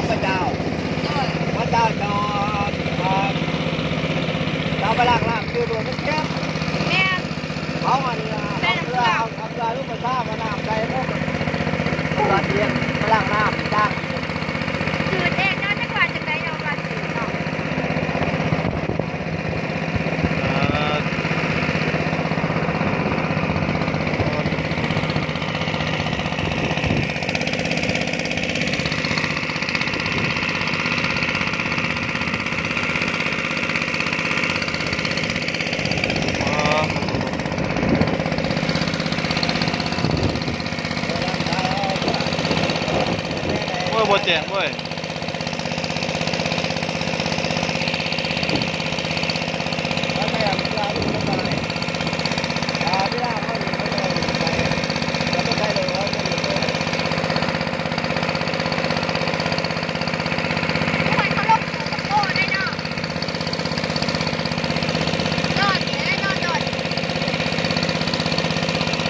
ພະເຈົ້າ ໂດຍ ພະເຈົ້າຈະເອົາ ເອົາໄປລ້າງນ້ຳ ຊື່ໂດຍມັນເຈັບ ແມ່ນ ເອົາອັນ ເອົາເກືອ ເອົາເກືອລົງໄປຊາ ເອົານ້ຳໃສ່ ເອົາເກືອທຽນໄປລ້າງນ້ຳ ຈ້າງ ຈື່ເອງເນາະ ຈັກວ່າຈັ່ງໃດເນາະ ວ່າຊື່ເນາະ. ໂອ້ຍ ບໍ່ແຈ້ງເວີຍ.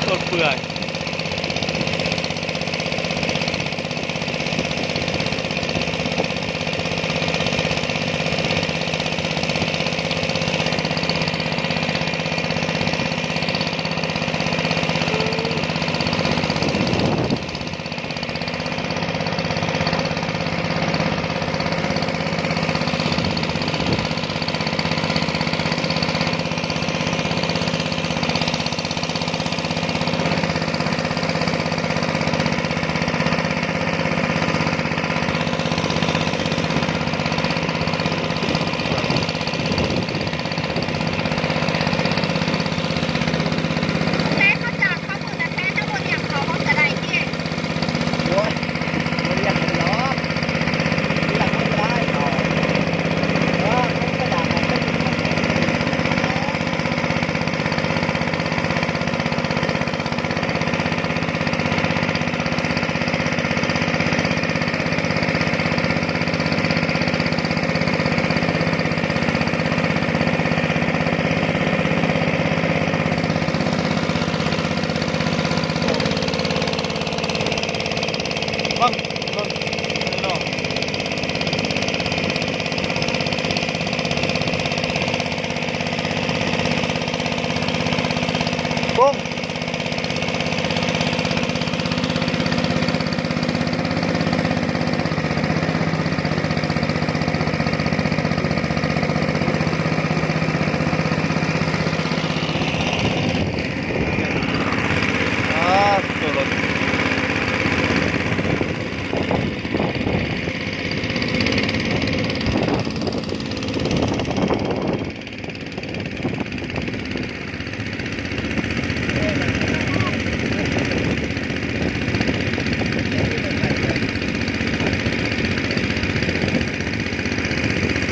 ລົດເປື່ອຍ.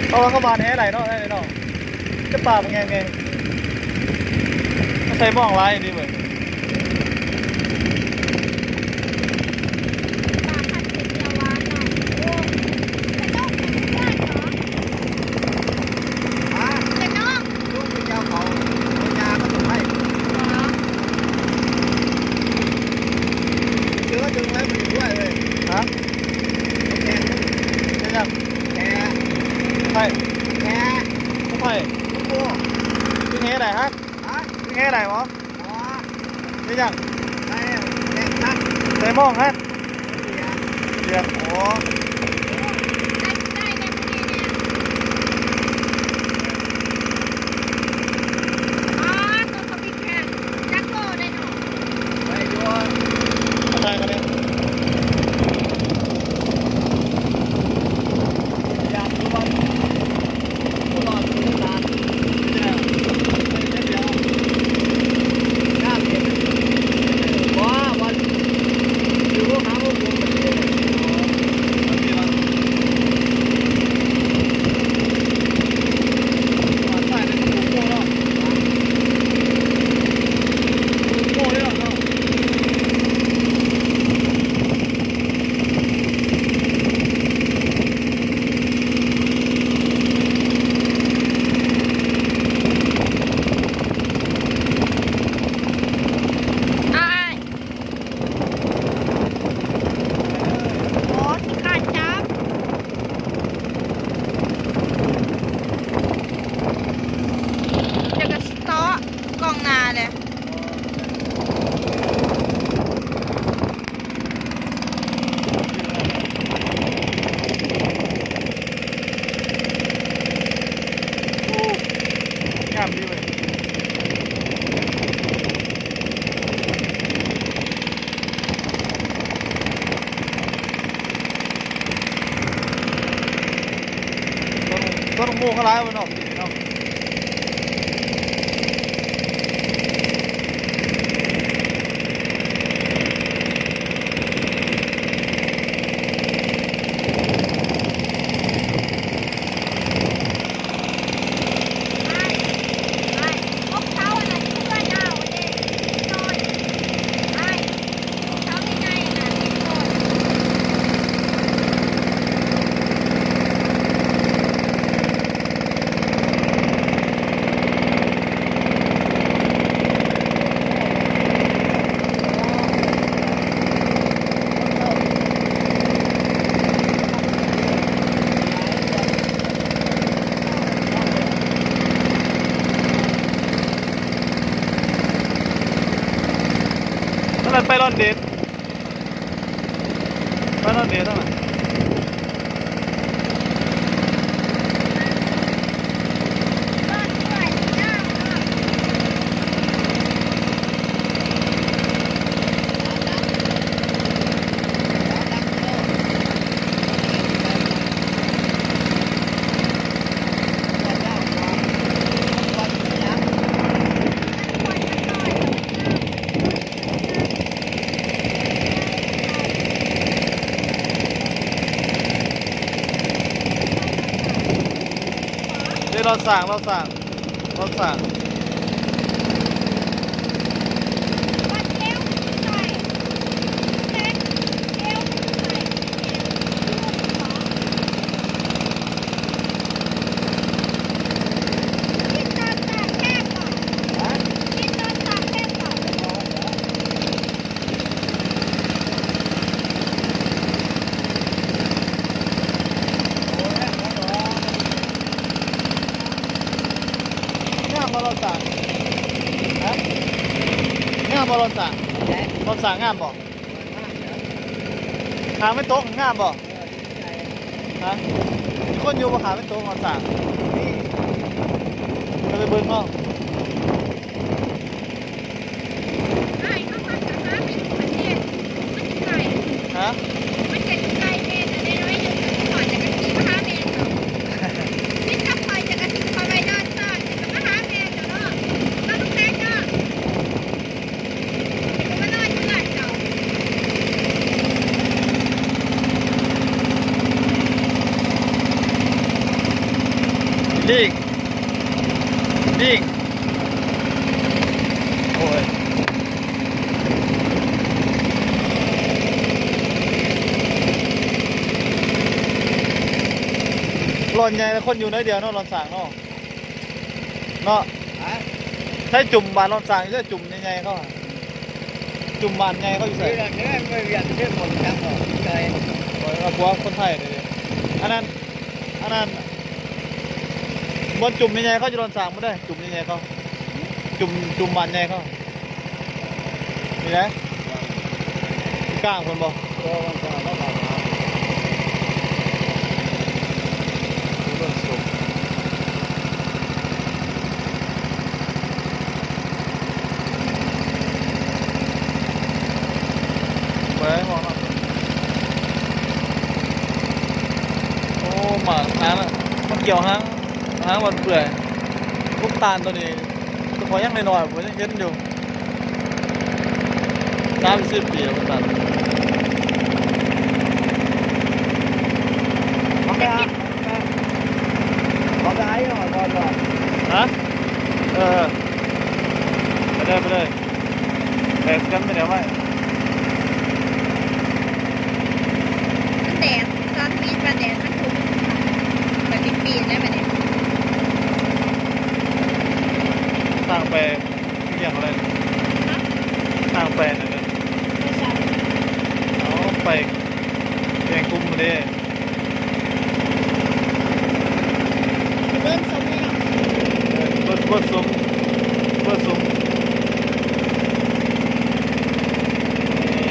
ເພາະວ່າເຂົາຫວ່ານແຫຫຼາຍເນາະ ໄດ້ເນາະ ແຕ່ປາບັກໃຫຍ່ໆ ມັນໃສ່ມອງຫຼາຍອີ່ຫຼີເວີຍ. ປາພັນເປັນເຊື້ອຫວານເນາະ ໂອ້ ເປັນນົກເປັນເພື່ອນເນາະ ຮະ ເປັນນົກ ລູກເປັນເຈົ້າເຂົາ ເປັນຍາກໍຕົກໄດ້ ເສືອເຖິງໄວ້ມັນຊ່ວຍເລີຍ ຮະ ແຂນ ເປັນຫຍັງ ແຜ ໃຜ ແຜ ໃຜ ໂອ້ ເປັນແຜໃດຮະ ຮະ ເປັນແຜໃດບໍ່? ບໍ່ ເຮັດຫຍັງ? ໃສ່ ແຕ່ງຕັດ ໃສ່ໝ້ອງຫັ້ນ ເສຍ ເສຍ ອໍ ໄດ້ ໄດ້ແດ່ມື້ນີ້ແດ່ ອໍ ຕົວເຂົາບິດແຂນ ຈັກໂລໄດ້ເນາະ ໄດ້ຢູ່ ມາຖ່າຍກັນແດ່ ຢາກຢູ່ວ່າ ບໍ່ ວ່າ ຢູ່ໂຮງໜັງໂຮງໂຮງ ຕົ້ນໝາກໂມງກໍຫຼາຍເນາະ ປີນີ້ເນາະ. ນັ້ນ ໄປລອນເດດ ໄປລອນເດດນັ້ນນະ. ເດ ລອດຊ້າງ ລອດຊ້າງ ລອດຊ້າງ. ງາມບໍ່ລອດຊ້າງ? ຮະ? ງາມບໍ່ລອດຊ້າງ? ລອດຊ້າງງາມບໍ່? ຫາງແມ່ນຕົກງາມບໍ່? ຮະ? ມີຄົນຢູ່ບໍ່ ຫາງແມ່ນຕົກລອດຊ້າງ? ກໍໄປເບິ່ງເນາະ. ອ້າຍ ເຮົາພາກັນຫາແມ່ນມັນແດ່ ມັນໄກ ຮະ? ມັນກະໄກແມ່ນແຕ່ນ້ອຍໜຶ່ງ ມັນຮອດແລ້ວກະຂີ່ມາຫາແມ່ເນາະ ມີແຕ່ຂ້ອຍຈະກະຖິ້ມເຂົ້າໄວ້ນອນຊ້ອນ ແລ້ວກະມາຫາແມ່ເຈົ້າເນາະ ມາລຸງແດງເນາະ ແລ້ວກະມານອນຢູ່ເຮືອນເຈົ້າ. ລີກ ນີ້ ໂອ້ຍ ລອນໃຫຍ່ແລ້ວ ຄົນຢູ່ໜ້ອຍດຽວເນາະ ລອນຊ້າງເນາະ ເນາະ. ໃສຈຸ່ມບ້ານລອນຊ້າງຢູ່ໃສ? ຈຸ່ມໃຫຍ່ໆເຂົາ ຈຸ່ມບ້ານໃຫຍ່ເຂົາຢູ່ໃສ? ເອີ ພວກຄົນໄທເດ້ ອັນນັ້ນ ອັນນັ້ນ ບ່ອນຈຸ່ມໃຫຍ່ໆເຂົາຢູ່ລອນຊ້າງພຸ້ນເດ້ ຈຸ່ມໃຫຍ່ໆເຂົາ ຈຸ່ມ ຈຸ່ມບ້ານໃຫຍ່ເຂົາ ນີ້ນະ ກາງເພິ່ນບໍ່? ໄປເວົ້ານຳເພິ່ນ ໂອ້ ໝາກຫາງ ມາກ່ຽວຫາງ ຫາງມັນເປື່ອຍ ກົກຕານໂຕນີ້ ແຕ່ຂ້ອຍຍັງນ້ອຍໆ ຂ້ອຍຍັງເຫັນຢູ່ ສາມສິບປີແລ້ວ ກົກຕານ. ຮະ? ເອີ ໄປເລີຍ ໄປເລີຍ ແບກກັນໄປແນວໄວ້ ມັນແດດ ຕອນປີນວ່າແດດມັນທຸ່ມ ບັດນີ້ປີນແລ້ວບັດນີ້ ທາງໄປ ເອີ້ນຫຍັງແລ້ວ ຮະ? ທາງໄປນັ້ນນະ ໄປໃສ? ເອົາ ໄປແກງກຸ້ມເດ້. ເບິ່ງສົມເນາະ ເອີ ເບິ່ງ ເບິ່ງສົມ ເບິ່ງສົມ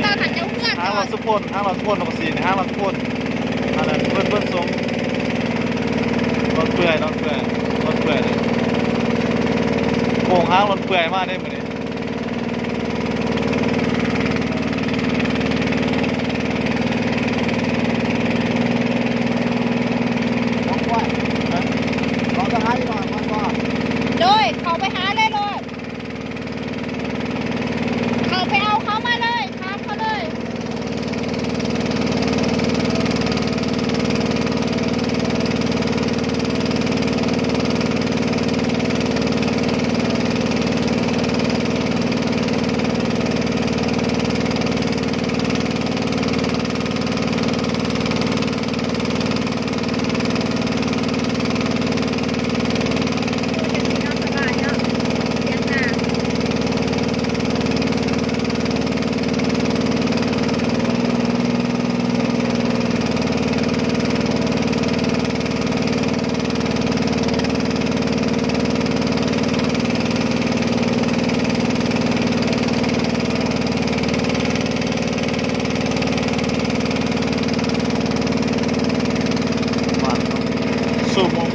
ເຈົ້າຫັ້ນເຈົ້າເຮືອນ ທາງລາຊະພົນ ທາງລາຊະພົນ ນະຄອນສີ ທາງລາຊະພົນ ອັນນັ້ນ ເບິ່ງ ເບິ່ງສົມ ລົດເປື່ອຍ ລົດເປື່ອຍ ລົດເປື່ອຍ ໂກງທາງລົດເປື່ອຍມາເດ້ມື້ນີ້. ຮະ?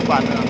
ບ້ານເນາະ.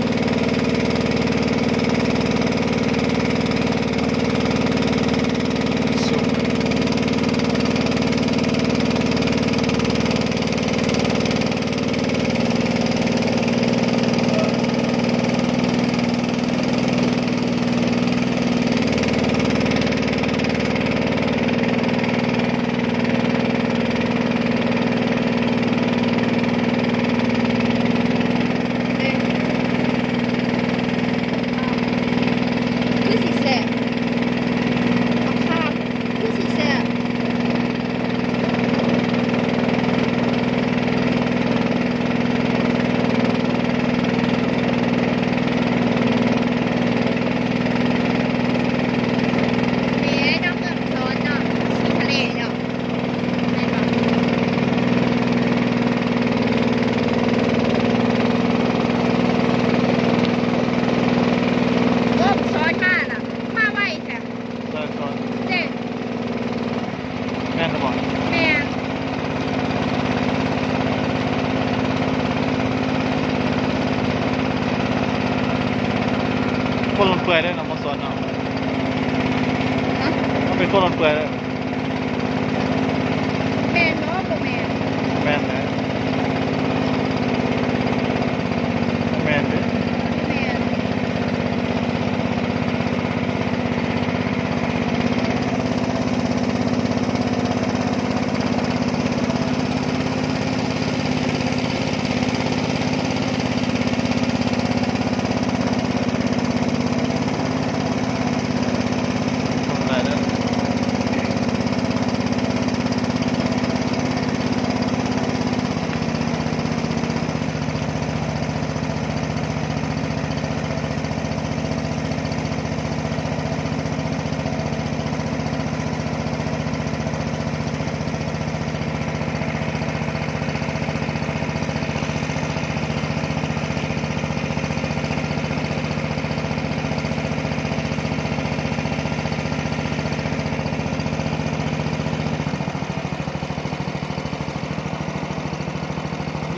ຄືຊິແຊບ ບັກຂາມຄືຊິແຊບ. ແມ່ນເນາະ ເມືອງສອນເນາະ ມີທະເລເນາະ ແມ່ນບໍ່? ເອີ ສອນມາລະ ມາໄວແທ້. ເອີ ສອນ ເດ້ ແມ່ນລະບໍ່? ແມ່ນ. ຄົນລ້ນເປື່ອຍເດ້ເນາະ ມາສອນເນາະ. ຮະ? ເຮົາເປັນຄົນລ້ນເປື່ອຍເດ້. ແມ່ນບໍ່? ບໍ່ແມ່ນ. ແມ່ນແຫຼະ ແມ່ນເດ້ ແມ່ນ.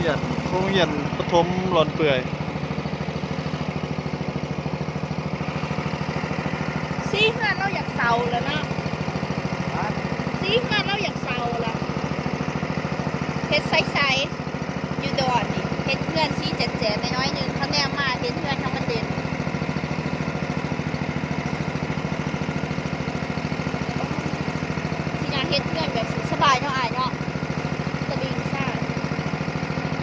ຮຽນ ໂຮງຮຽນປະຖົມລ້ນເປື່ອຍ. ສີເຮືອນລາວຢາກເຊົາແລ້ວເນາະ ສີເຮືອນລາວຢາກເຊົາລະ ເຮັດໃສໆ ຢູ່ດອນນີ້ ເຮັດເຮືອນສີແຈດໆ ໜ້ອຍໆ ໜຶ່ງ ເຂົາແນມມາເຫັນເຮືອນເຮົາມັນເດັ່ນ. ຊິຢາກເຮັດເຮືອນແບບສະບາຍເນາະອ້າຍເນາະ ຕະລິ່ງຊາຍ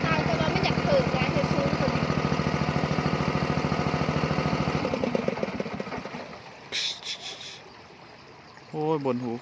ຕ່າງແຕ່ວ່າມັນຢາກເພີ່ມຫຼາຍ ເຮັດສູງຂຶ້ນ. ໂອ້ຍ ບ່ອນຫູ